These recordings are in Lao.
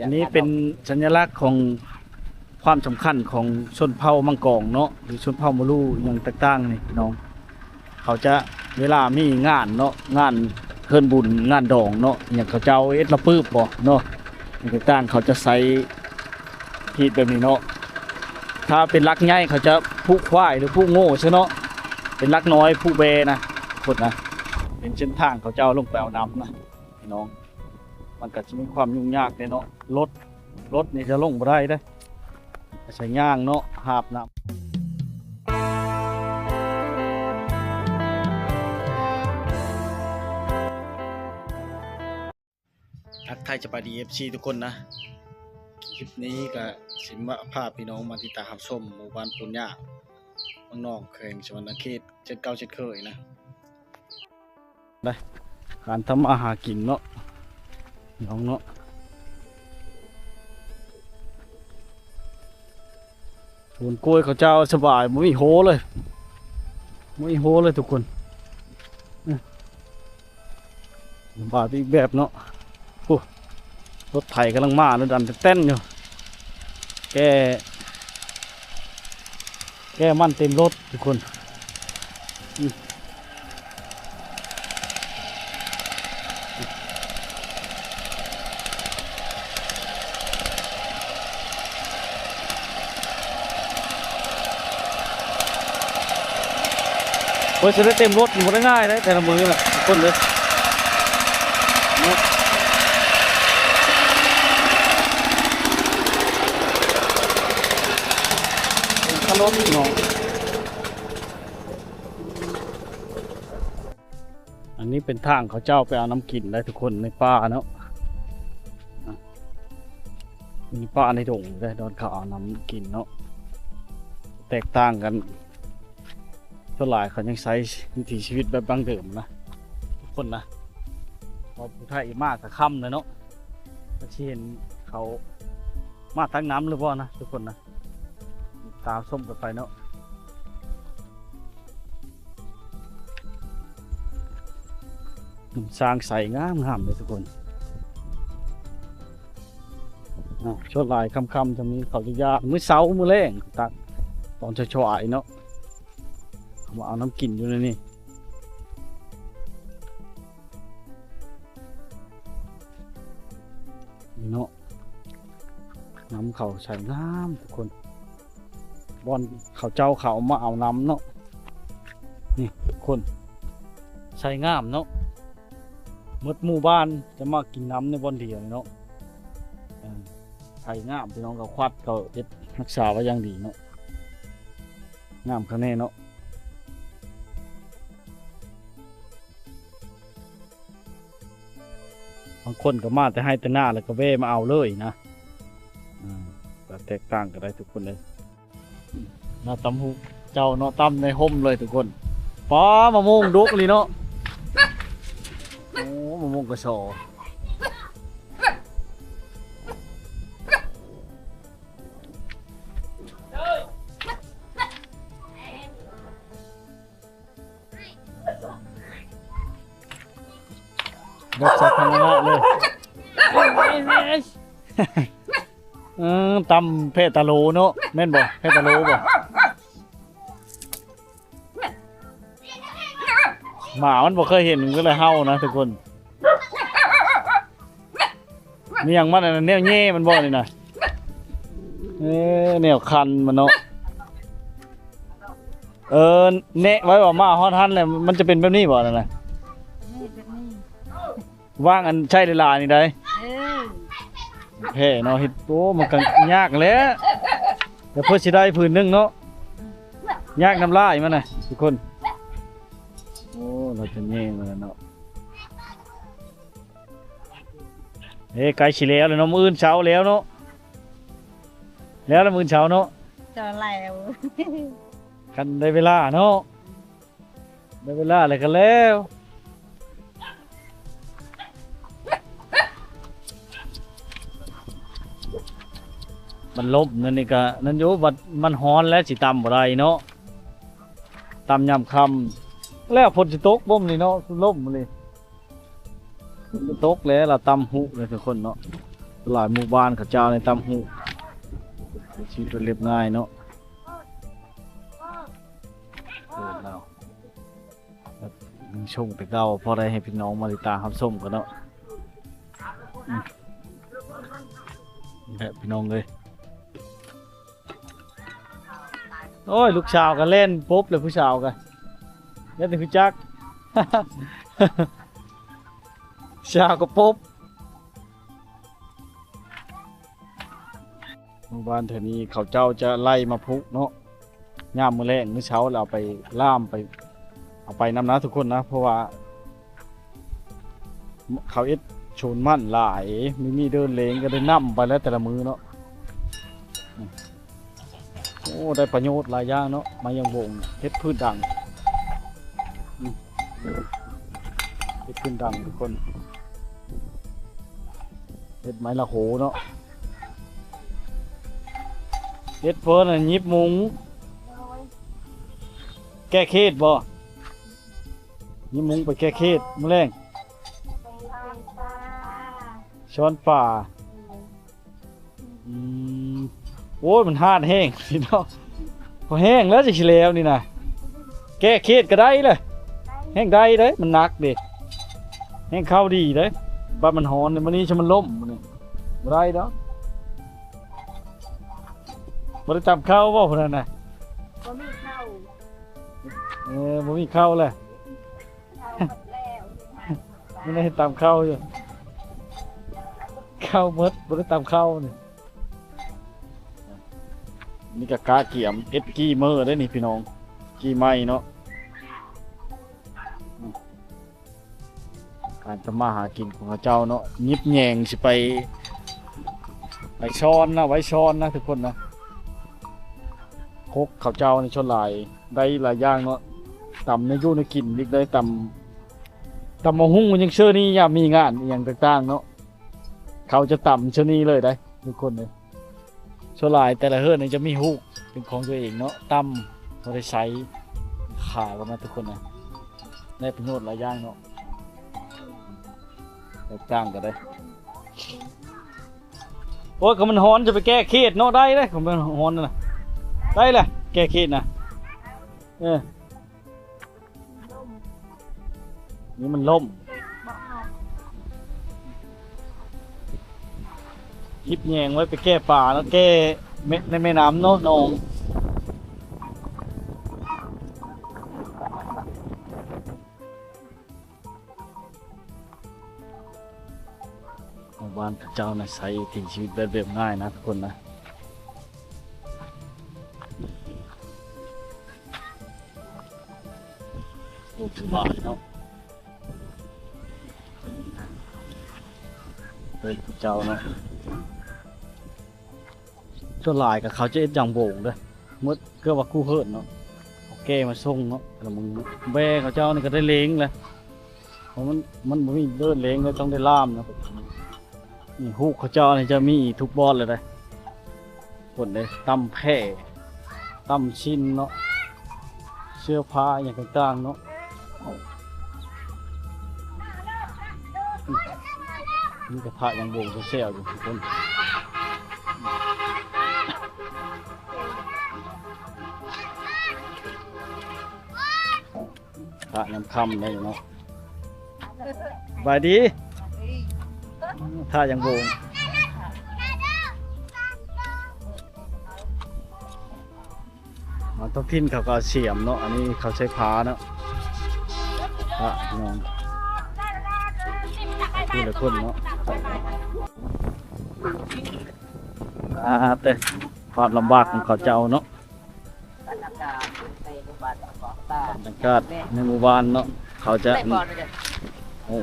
ອັນນີ້ເປັນສັນຍະລັກຂອງຄວາມສຳຄັນຂອງຊົນເຜົ່າມັງກອງເນາະ ຫຼືຊົນເຜົ່າມະລູຫຍັງຕ່າງໆນີ້ພີ່ນ້ອງ. ເຂົາຈະ ເວລາມີງານເນາະ ງານເຮືອນບຸນ ງານດອງເນາະ ຫຍັງເຂົາເຈົ້າເຮັດລະປຶບບໍ່ເນາະ ຫຍັງຕ່າງໆ ເຂົາຈະໃຊ້ຮີດແບບນີ້ເນາະ. ຖ້າເປັນລັກໃຫຍ່ເຂົາຈະຜູກຄວາຍ ຫຼືຜູກໂງ່ຊະເນາະ ເປັນລັກນ້ອຍຜູກແບນະ ຄົນນະ. ເປັນເສັ້ນທາງເຂົາເຈົ້າລົງໄປເອົານ້ຳນະ ພີ່ນ້ອງ ມັນກໍຊິມີຄວາມຫຍຸ້ງຍາກແດ່ເນາະ. ລົດ ລົດນີ້ຈະລົງບໍ່ໄດ້ເດ້ ອາໄສຍ່າງເນາະ ຫາບນ້ຳ. ທັກທາຍສະບາຍດີ ເອັຟຊີ ທຸກຄົນນະ. ຄລິບນີ້ກໍຊິມາພາພີ່ນ້ອງມາຕິດຕາມຮັບຊົມໝູ່ບ້ານໂພນຍາງ ເມືອງໜອງ ແຂວງສະຫວັນນະເຂດ ເຊັ່ນເກົ່າເຊັ່ນເຄີຍນະ. ໄດ້ ການທຳມາຫາກິນເນາະ ພີ່ນ້ອງເນາະ. ສວນກ້ວຍເຂົາເຈົ້າສະບາຍ ບໍ່ມີໂຮເລີຍ ບໍ່ມີໂຮເລີຍທຸກຄົນ. ສະບາຍໄປອີກແບບເນາະ. ໂອ້ ລົດໄຖກຳລັງມາເນາະ ດັນແຕ່ນໆຢູ່ ແກ່ ແກ່ມັນເຕັມລົດທຸກຄົນ. ອືມ ເພິ່ນຊິໄດ້ເຕັມລົດ ບໍ່ໄດ້ງ່າຍເດ້ ແຕ່ລະມື້ນະ ທຸກຄົນເດີ ເນາະ. ເປັນຂະລົດເນາະ. ອັນນີ້ເປັນທາງເຂົາເຈົ້າໄປເອົານ້ຳກິນໄດ້ທຸກຄົນ ໃນປ່າເນາະ ໃນປ່າໃນດົງໄດ້ ດອນເຂົາເອົານ້ຳກິນເນາະ ແຕກຕ່າງກັນ. ສ່ວນຫຼາຍເຂົາຍັງໃຊ້ວິຖີຊີວິດແບບດັ້ງເດີມນະ ທຸກຄົນນະ. ເພາະຜູ້ໄທມາກະຄ່ຳແລ້ວເນາະ ກໍຊິເຫັນເຂົາມາຕັກນ້ຳຫຼືບໍ່ນະ ທຸກຄົນນະ. ຕາມຊົມກັນໄປເນາະ. ນ້ຳສ້າງໃສງາມໆເດ້ທຸກຄົນ. ອ່າ ສ່ວນຫຼາຍຄ່ຳໆຈະມີເຂົາຈະຢາກ ມື້ເຊົ້າມື້ແລງ ຕາ ຕອນສາຍໆເນາະ ເຂົາມາເອົານ້ຳກິນຢູ່ໃນນີ້ ນີ້ເນາະ. ນ້ຳເຂົາໃສງາມທຸກຄົນ ບ່ອນເຂົາເຈົ້າເຂົ້າມາເອົານ້ຳເນາະ. ນີ້ທຸກຄົນ ໃສງາມເນາະ ໝົດໝູ່ບ້ານຈະມາກິນນ້ຳໃນບ່ອນດຽວນີ້ເນາະ. ເອີ ໃສງາມ ພີ່ນ້ອງ ເຂົາຄວັດ ເຂົາເຮັດຮັກສາໄວ້ຢ່າງດີເນາະ ງາມຄັກແນ່ເນາະ. ບາງຄົນກໍມາແຕ່ໄຮ່ແຕ່ນາ ແລ້ວກໍແວ່ມາເອົາເລີຍນະ. ອາ ກໍແຕກຕ່າງກັນໄດ້ທຸກຄົນເລີຍ. ໜ້າຕຳຫຸເຈົ້າເນາະ ຕຳໃນຮົ່ມເລີຍທຸກຄົນ. ປ້າ ມະມ່ວງດົກອີ່ຫຼີເນາະ. ໂອ້ ມະມ່ວງກະສໍ. ແບບສາທາລະນະເລີຍ. ເອີ ຕຳແພຕາໂລເນາະ ແມ່ນບໍ່? ແພຕາໂລບໍ່? ໝາມັນບໍ່ເຄີຍເຫັນ ມັນກໍເລີຍເຫົ່ານະທຸກຄົນ. ມີຫຍັງມັນ ອັນນັ້ນແນວແຍ່ມັນບໍ່ນີ້ນະ? ເອີ ແນວຄັນມັນເນາະ. ເອີ ແນະໄວ້ວ່າມາຮອດຫັ້ນແລ້ວ ມັນຈະເປັນແບບນີ້ບໍ່ນັ້ນນະ? ນີ້ແບບນີ້ ວາງອັນໃຊ້ຫຼາຍໆນີ້ໄດ໋. ເອີ ແພ້ເນາະ ເຮັດ ໂອ້ ມັນກໍຍາກແຫຼະ ແຕ່ເພື່ອຊິໄດ້ຜືນໜຶ່ງເນາະ ຍາກນຳຫຼາຍມັນນະທຸກຄົນ. ໂອ້ ລາວຈະແຍ່ງແລ້ວເນາະ. ເອີ ໃກ້ຊິແລ້ວແລ້ວເນາະ ມື້ອື່ນເຊົ້າແລ້ວເນາະ ແລ້ວລະມື້ອື່ນເຊົ້າເນາະ. ເຈົ້າແລ້ວ ຄັນໄດ້ເວລາເນາະ ໄດ້ເວລາແລ້ວກໍແລ້ວ. ມັນລົມນັ້ນນີ້ກະນັ້ນຢູ່ ບັດມັນຮ້ອນແລ້ວຊິຕຳບໍ່ໄດ້ເນາະ ຕຳຍາມຄ່ຳ. ແລ້ວຝົນຊິຕົກບໍ່ມື້ນີ້ເນາະ ລົມມື້ນີ້ ຝົນຕົກແລ້ວ ລະຕຳຫຸເລີຍທຸກຄົນເນາະ. ຫຼາຍໝູ່ບ້ານເຂົາເຈົ້າໃນຕຳຫູກ ຊີວິດເລີຍບງ່າຍເນາະ. ເອີ ລາວ ຍັງຊົງແຕ່ເກົ່າ ພໍໄດ້ໃຫ້ພີ່ນ້ອງມາຕິດຕາມຮັບຊົມກັນເນາະ. ອືມ ນີ້ແຫຼະພີ່ນ້ອງເອີຍ. ໂອ້ຍ ລູກສາວກໍແລ່ນປົບເລີຍ ຜູ້ສາວກໍແລ່ນແຕ່ຮູ້ຈັກ ສາວກໍປົບ. ໝູ່ບ້ານແຖວນີ້ເຂົາເຈົ້າຈະໄລ່ມາຜູກເນາະ ຍາມມື້ແລງ ມື້ເຊົ້າແລ້ວເອົາໄປລ່າມໄປ ເອົາໄປນຳນະທຸກຄົນນະ ເພາະວ່າ ເຂົາເຮັດສວນມັນຫຼາຍ ມີມີເດີ່ນເລງກໍໄດ້ນຳໄປແລ້ວແຕ່ລະມື້ເນາະ. ໂອ້ ໄດ້ປະໂຫຍດຫຼາຍຢ່າງເນາະ ໄມ້ຢາງບົງ ເຮັດພື້ນດັງ ອືມ ເຮັດພື້ນດັງທຸກຄົນ ເຮັດໄມ້ລະໂຫເນາະ ເຮັດເພິ່ນນະຫຍິບມຸງ ແກ້ເຂດບໍ່? ຍິບມຸງໄປແກ້ເຂດມື້ແລງ ຊ້ອນປາ. ອືມ ໂອ້ຍ ມັນຮ້ານແຮງພີ່ນ້ອງ ພໍແຮງແລ້ວ ຈະຊິແລ້ວນີ້ນະ ແກ້ເຂດກໍໄດ້ເລີຍ ແຮງໄດ້ເດ້ ມັນໜັກເດ້ ແຮງເຂົ້າດີເດ້. ບັດມັນຮ້ອນ ມື້ນີ້ຊະມັນລົ້ມ ມື້ນີ້ບໍ່ໄດ້ດອກ. ບໍ່ໄດ້ຕຳເຂົ້າບໍ່ ຜູ້ນັ້ນນະ? ບໍ່ມີເຂົ້າ ເອີ ບໍ່ມີເຂົ້າແຫຼະ. ເຂົ້າໝົດແລ້ວ ຍັງໄດ້ຕຳເຂົ້າຢູ່ ເຂົ້າໝົດ ບໍ່ໄດ້ຕຳເຂົ້ານີ້. ນີ້ກໍກະກຽມເຮັດກີ່ເມີເດ້ນີ້ພີ່ນ້ອງ ກີ່ໄມ້ເນາະ. ການທຳມາຫາກິນຂອງເຂົາເຈົ້າເນາະ ຫຍິບແຍງຊິໄປ ໄປຊ້ອນນະ ໄວ້ຊ້ອນນະທຸກຄົນນະ. ຄົກເຂົາເຈົ້ານີ້ສ່ວນຫຼາຍໄດ້ຫຼາຍຢ່າງເນາະ ຕຳແນວຢູ່ແນວກິນອີກ ໄດ້ຕຳ ຕຳບັກຫຸ່ງ ມັນຍັງເຊີນີ້ ຍາມມີງານອີ່ຫຍັງຕ່າງໆເນາະ ເຂົາຈະຕຳເຊີນີ້ເລີຍໄດ໋ທຸກຄົນເອີຍ. ສ່ວນຫຼາຍແຕ່ລະເຮືອນນີ້ຈະມີຮູບເປັນຂອງຕົວເອງເນາະ ຕຳ ບໍ່ໄດ້ໃຊ້ ຂາຍອອກມາທຸກຄົນນະ ໄດ້ປະໂຫຍດຫຼາຍຢ່າງເນາະ ແຕກຕ່າງກັນເດ້. ໂອ້ຍ ກໍມັນຮ້ອນ ຈະໄປແກ້ເຂດເນາະ ໄດ້ເດ້ ກໍມັນຮ້ອນນະ ໄດ້ແຫຼະ ແກ້ເຂດນະ ເອີ. ນີ້ມັນລົ້ມ ຫຍິບແຍງໄວ້ໄປແກ້ປາເນາະ ແກ້ແມ່ ໃນແມ່ນ້ຳເນາະ ໜອງ. ບ້ານເຂົາເຈົ້ານະ ໃຊ້ວິຖີຊີວິດແບບ ແບບງ່າຍນະທຸກຄົນນະ. ໂອ້ ສະບາຍເນາະ ເພິ່ນເຈົ້າເນາະ. ສ່ວນຫຼາຍກໍເຂົາຈະເຮັດຢາງໂບງເດີ້ ໝົດເກືອບວ່າຄູ່ເຮີນເນາະ ເອົາແກ່ມາສົ່ງເນາະ ແຕ່ລະມື້ແບເຂົາເຈົ້ານີ້ກໍໄດ້ເລງແຫຼະ ເພາະມັນ ມັນບໍ່ມີເດີ່ນເລງເລີຍ ຕ້ອງໄດ້ລ່າມເນາະ. ນີ້ ຮູບເຂົາເຈົ້ານີ້ຈະມີທຸກບ່ອນເລີຍເດ້ ຄົນເດ້ ຕຳແພ້ ຕຳຊິ້ນເນາະ ເສື້ອຜ້າອີ່ຫຍັງຕ່າງໆເນາະ. ມີກະທະຍັງໂບງແຊວໆຢູ່ທຸກຄົນ ພະຍາມຄ່ຳໄດ້ເນາະ. ສະບາຍດີ ຖ້າຍັງໂບງ ມາທ້ອງຖິ່ນເຂົາກໍເອົາສຽມເນາະ ອັນນີ້ເຂົາໃຊ້ພ້າເນາະ ພະພີ່ນ້ອງ ຫຼາຍຜູ້ຫຼາຍຄົນເນາະ. ອ່າ ແຕ່ຄວາມລຳບາກຂອງເຂົາເຈົ້າເນາະ. ບັນຍາກາດໃນໝູ່ບ້ານເນາະ ເຂົາຈະ ເອີ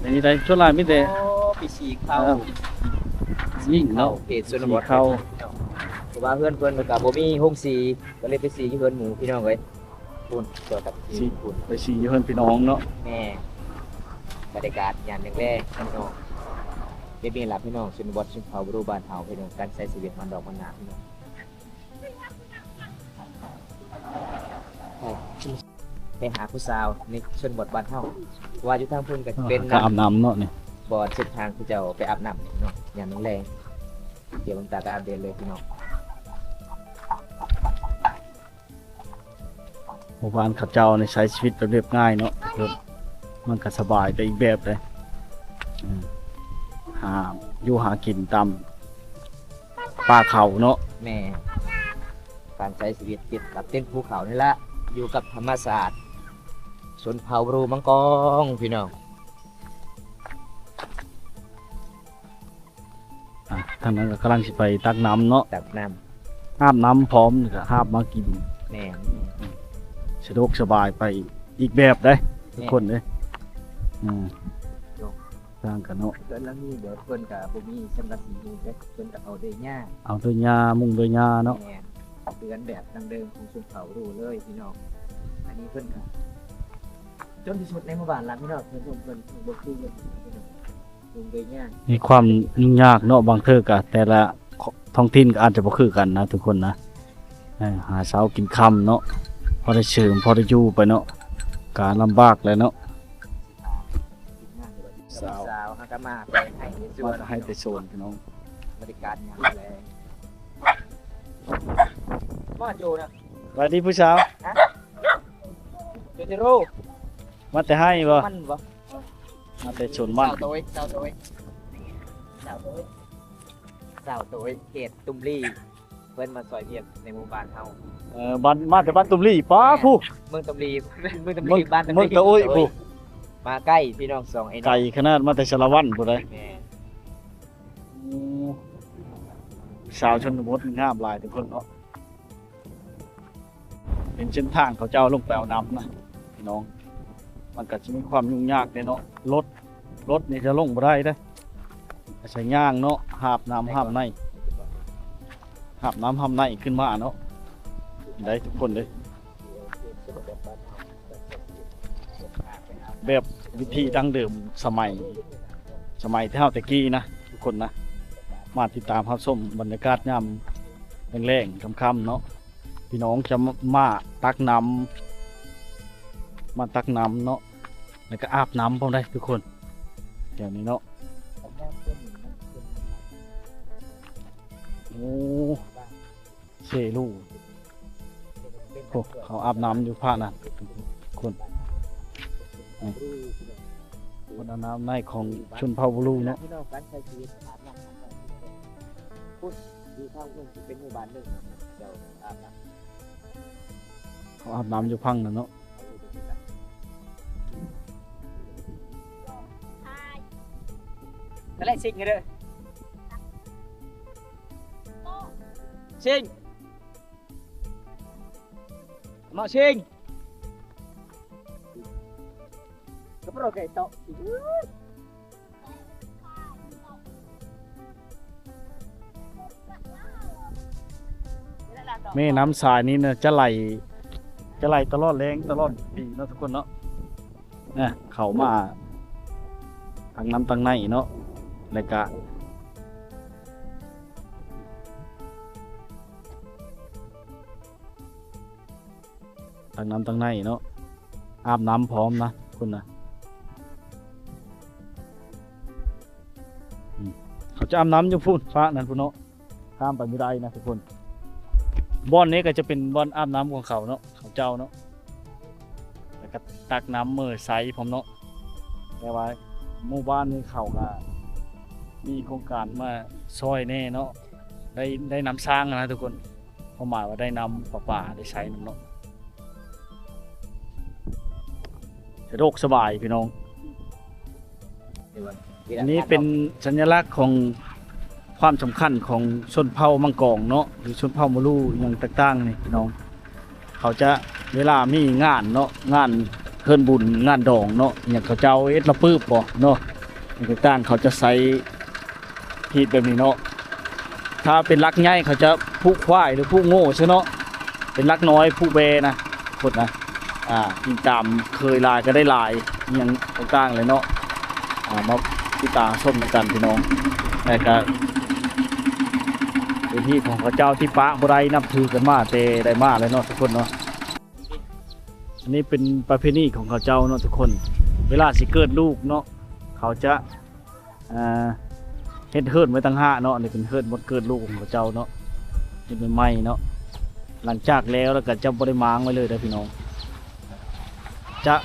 ອັນນີ້ໄດ້ ສ່ວນຫຼາຍມີແຕ່ ໂອ້ ປີສີ່ເຂົ້າ ເອີ ຍິງເນາະ ເຂດຊົນນະບົດ ເຂົ້າ ເພາະວ່າເຮືອນເພິ່ນກໍບໍ່ມີໂຮງສີ ກໍເລີຍໄປສີຢູ່ເຮືອນໝູ່ ພີ່ນ້ອງເອີຍ. ພຸ້ນ ຈອດກັບ ສີ ພຸ້ນ ໄປສີຢູ່ເຮືອນພີ່ນ້ອງເນາະ. ແມ່ນ ບັນຍາກາດຍາມແລງໆ ພີ່ນ້ອງ ແບບນີ້ລະ ພີ່ນ້ອງ ຊົນນະບົດ ຊົນເຜົ່າ ບໍ່ຮູ້ບ້ານເຮົາ ພີ່ນ້ອງ ການໃຊ້ຊີວິດ ມັນດອກມັນໜາ ພີ່ນ້ອງ. ໄປຫາຜູ້ສາວໃນຊົນນະບົດບ້ານເຮົາ ເພາະວ່າຢູ່ທາງພຸ້ນກໍເປັນ ອາບນ້ຳເນາະນີ້ ບໍ່ເສັ້ນທາງທີ່ເຈົ້າໄປອາບນ້ຳເນາະ ຍາມແລງໆ ດຽວເບິ່ງຕາກໍອັບເດດເລີຍພີ່ນ້ອງ. ໝູ່ບ້ານເຂົາເຈົ້ານີ້ໃຊ້ຊີວິດແບບລຽບງ່າຍເນາະ ມັນກໍສະບາຍໄປອີກແບບເດ້. ອືມ ຫາຢູ່ຫາກິນຕາມປ່າເຂົາເນາະ. ແມ່ນ ການໃຊ້ຊີວິດຕິດກັບຕີນພູເຂົານີ້ລະ ຢູ່ກັບທຳມະຊາດ ຊົນເຜົ່າບຣູມັງກອງ ພີ່ນ້ອງ. ອ່າ ທາງນັ້ນກໍກຳລັງຊິໄປຕັກນ້ຳເນາະ ຕັກນ້ຳ ຫາບນ້ຳພ້ອມ ແລ້ວກໍຫາບມາກິນ. ແມ່ນ ສະດວກສະບາຍໄປອີກແບບເດ້ ແມ່ນ ທຸກຄົນເດ້. ອືມ ຕ່າງກັນເນາະ. ເຮືອນຫຼັງນີ້ແບບເພິ່ນກໍບໍ່ມີສັງກະສີມຸງເດ້ ເພິ່ນກໍເອົາດ້ວຍຫຍ້າ ເອົາດ້ວຍຫຍ້າ ມຸງດ້ວຍຫຍ້າເນາະ. ແມ່ນ ເຮືອນແບບດັ້ງເດີມຂອງຊົນເຜົ່າບຣູເລີຍ ພີ່ນ້ອງ. ອັນນີ້ເພິ່ນກໍຈົນທີ່ສຸດໃນໝູ່ບ້ານລະ ພີ່ນ້ອງ. ເພິ່ນ ເພິ່ນ ເພິ່ນບໍ່ຄືກັນ ພີ່ນ້ອງ. ມີຄວາມຫຍຸ້ງຍາກເນາະ ບາງເທື່ອກະແຕ່ລະທ້ອງຖິ່ນກໍອາດຈະບໍ່ຄືກັນນະທຸກຄົນນະ. ເອີ ຫາເຊົ້າກິນຄ່ຳເນາະ ພໍໄດ້ເສີມ ພໍໄດ້ຢູ່ໄປເນາະ ກະລຳບາກແຫຼະເນາະ. ສາວ ສາວຫາກະມາແຕ່ໄຮ່ແຕ່ສວນ ມາແຕ່ໄຮ່ແຕ່ສວນ ພີ່ນ້ອງ ບໍລິການຍາມແລງ. ມາໂຈນະ ສະບາຍດີຜູ້ສາວ. ຮະ ໂຈເທໂຣ ມາແຕ່ໄຮ່ບໍ່? ມັນບໍ່? ມາແຕ່ສວນມັນ. ສາວໂຕຍ ສາວໂຕຍ ສາວໂຕຍ ສາວໂຕຍ ເຂດຕຸມລີ ເພິ່ນມາຊ່ອຍວຽກໃນໝູ່ບ້ານເຮົາ. ເອີ ບ້ານ ມາແຕ່ບ້ານຕຸມລີ ປ້າ ແມ່ນ ຜູ້ ເມືອງຕຸມລີ ເມືອງຕຸມລີ ບ້ານຕຸມລີ ເມືອງຕາໂອ້ຍຜູ້ ມາໃກ້ ພີ່ນ້ອງ ສອງໄອ້ນ້ອງ ໄກຂະໜາດ ມາແຕ່ສາລະວັນພຸ້ນໃດ໋. ແມ່ນ ໂອ້ ສາວຊົນນະບົດງາມຫຼາຍທຸກຄົນເນາະ. ເປັນເສັ້ນທາງເຂົາເຈົ້າລົງໄປເອົານ້ຳນະພີ່ນ້ອງ ມັນກໍຊິມີຄວາມຫຍຸ້ງຍາກແດ່ເນາະ. ລົດ ລົດນີ້ຈະລົງບໍ່ໄດ້ເດ້ ອາໄສຍ່າງເນາະ ຫາບນ້ຳຫາບໄນ ຫາບນ້ຳຫາບໄນຂຶ້ນມາເນາະ ໄດ້ທຸກຄົນເດ້. ແບບວິທີດັ້ງເດີມ ສະໄໝ ສະໄໝແຕ່ເຮົາແຕ່ກີ້ນະທຸກຄົນນະ. ມາຕິດຕາມຮັບຊົມບັນຍາກາດຍາມແລງໆ ຄ່ຳໆ ເນາະ. ພີ່ນ້ອງຈະມາ ມາຕັກນ້ຳ ມາຕັກນ້ຳເນາະ ແລ້ວກໍອາບນ້ຳພ້ອມໄດ໋ທຸກຄົນ ແຖວນີ້ເນາະ. ໂອ້ ເຊລູ ໂອ້ ເຂົາອາບນ້ຳຢູ່ພາກນັ້ນ ຄົນ ນີ້ ບ່ອນອາບນ້ຳໃນຂອງຊົນເຜົ່າບລູເນາະ. ເຂົາອາບນ້ຳຢູ່ພັງນັ້ນເນາະ. ກະແລະຊິງເດີ ຊິງ ມາຊິງ ກະໂປຣໄກ່ໂຕະ. ແມ່ນ້ຳຊາຍນີ້ນະ ຈະໄຫຼ ຈະໄຫຼຕະຫຼອດແລ້ງຕະຫຼອດປີເນາະທຸກຄົນເນາະ. ນະ ເຂົ້າມາທາງນ້ຳທາງໃນເນາະ ແລ້ວກະ ຕັກນ້ຳຕັງໃນເນາະ ອາບນ້ຳພ້ອມນະ ພຸ້ນນະ. ອືມ ເຂົາຈະອາບນ້ຳຢູ່ພຸ້ນ ຟາກນັ້ນພຸ້ນເນາະ ຂ້າມໄປບໍ່ໄດ້ນະທຸກຄົນ. ບ່ອນນີ້ກໍຈະເປັນບ່ອນອາບນ້ຳຂອງເຂົາເນາະ ເຂົາເຈົ້າເນາະ ແລ້ວກໍຕັກນ້ຳເມີໃຊ້ພ້ອມເນາະ. ແຕ່ວ່າໝູ່ບ້ານນີ້ເຂົາກໍມີໂຄງການມາຊ່ອຍແດ່ເນາະ ໄດ້ ໄດ້ນ້ຳສ້າງນະທຸກຄົນ. ຄວາມໝາຍວ່າໄດ້ນ້ຳປະປາໄດ້ໃຊ້ນຳເນາະ ສະດວກສະບາຍພີ່ນ້ອງ. ອັນນີ້ເປັນສັນຍະລັກຂອງຄວາມສຳຄັນຂອງຊົນເຜົ່າມັງກອງເນາະ ຫຼືຊົນເຜົ່າມະລູຫຍັງຕ່າງໆນີ້ພີ່ນ້ອງ. ເຂົາຈະ ເວລາມີງານເນາະ ງານເຮືອນບຸນ ງານດອງເນາະ ຫຍັງເຂົາເຈົ້າເຮັດລະປຶບບໍ່ເນາະ ຫຍັງຕ່າງໆ ເຂົາຈະໃຊ້ ຮີດແບບນີ້ເນາະ. ຖ້າເປັນຫຼັກໃຫຍ່ເຂົາຈະຜູກຄວາຍ ຫຼືຜູກງົວຊະເນາະ ເປັນຫຼັກນ້ອຍຜູກແບ້ນະ ຄົນນະ ອ່າ ອີງຕາມເຄີຍຫຼາຍກໍໄດ້ຫຼາຍ ອີ່ຫຍັງຕ່າງໆແຫຼະເນາະ. ອ່າ ມາຕິດຕາມຊົມນຳກັນພີ່ນ້ອງ ແລ້ວກະເປັນຮີດຂອງເຂົາເຈົ້າທີ່ປະບໍ່ໄດ້ ນັບຖືກັນມາແຕ່ໃດມາແລ້ວເນາະທຸກຄົນເນາະ. ອັນນີ້ເປັນປະເພນີຂອງເຂົາເຈົ້າເນາະທຸກຄົນ ເວລາຊິເກີດລູກເນາະ ເຂົາຈະ ອ່າ ເຮັດເຮືອນໄວ້ຕ່າງຫາກເນາະ. ນີ້ເປັນເຮືອນວັນເກີດລູກຂອງເຂົາເຈົ້າເນາະ ເຮັດໃໝ່ໆເນາະ. ຫຼັງຈາກແລ້ວ ແລ້ວກໍຈະບໍ່ໄດ້ມ້າງໄວ້ເລີຍເດີພີ່ນ້ອງ. ຈະ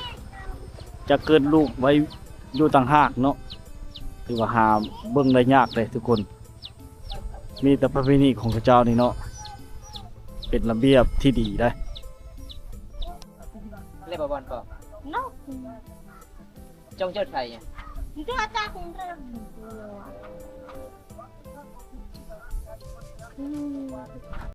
ຈະເກີດລູກໄວ້ຢູ່ຕ່າງຫາກເນາະ. ຖືວ່າຫາເບິ່ງໄດ້ຍາກເດ້ທຸກຄົນ. ມີແຕ່ປະເພນີຂອງເຂົາເຈົ້ານີ້ເນາະ ເປັນລະບຽບທີ່ດີໄດ໋. ເລັບບອນກໍ Nó ຈົງຈົດໄຟ Itu aja aku ngerem. Hmm.